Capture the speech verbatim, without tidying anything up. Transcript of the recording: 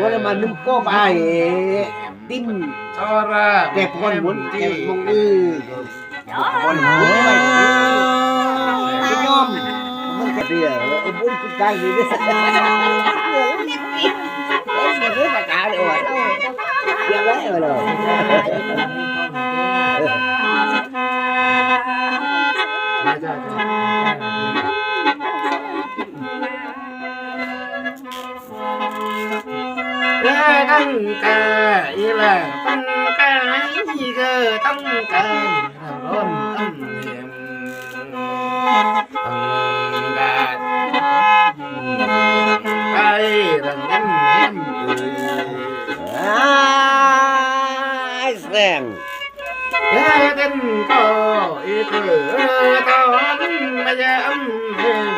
Wala manum ko bae. Tim. Ora. Kepon mun, kepon, eh. Kepon mun. Nyom. Mun ka dia, ubun ku kali dia. Dia bae, wala. Tangka ila, tangka iga, tangka ron, tangka ai, rang, rang, rang. Ai, seng. Ya, dan ko itu, eh, tahun macam, eh.